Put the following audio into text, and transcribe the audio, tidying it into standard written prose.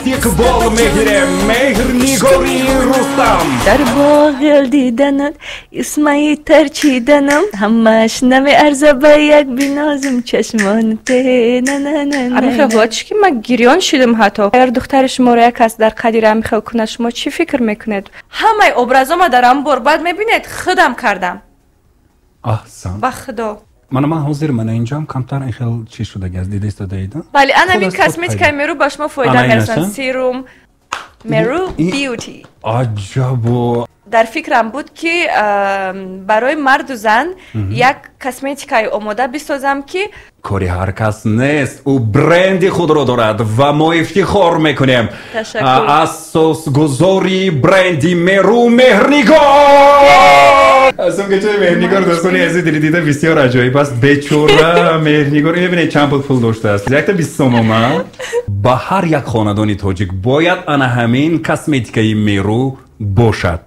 Истиқбол мегирем Меҳрнигори Рустам. Дар боғил диданат, исмаи тарчиданам, ҳамаш намеарза ба як бинозим чашмонте. Амихел ҳолатиш, ки ман гирён шидам. Ҳатто агар духтари шуморо як кас дар қадира амихел кунад, шумо чӣ фикр мекунед? Ҳамаи образома дар амбор баъд мебинед, худам кардам. Аҳсан. Ба Худо. Мана, ман ҳозир, мана, инҷоам камтар ин хел чӣ шудаги аст, дида истодаида. Бале, анамин косметикаи Меру ба шумо фоида мерасонад, серум Меру Бьюти. Аҷабо! Дар фикрам буд, ки барои марду зан як косметикаи омода бисозам, ки Кори ҳар кас нест. Ӯ бренди худро дорад ва мо ифтихор мекунем. Асосгузори бренди Меру Меҳрнигор Сумкачаи Меҳрнигор, дӯстони азиз, дилидида, бисёр аҷоиб аст. Бечора Меҳрнигор, мебинед, чанд пул доштааст, якта 20 сомома. Ба ҳар як хонадони тоҷик бояд ана ҳамин косметикаи Меру бошад.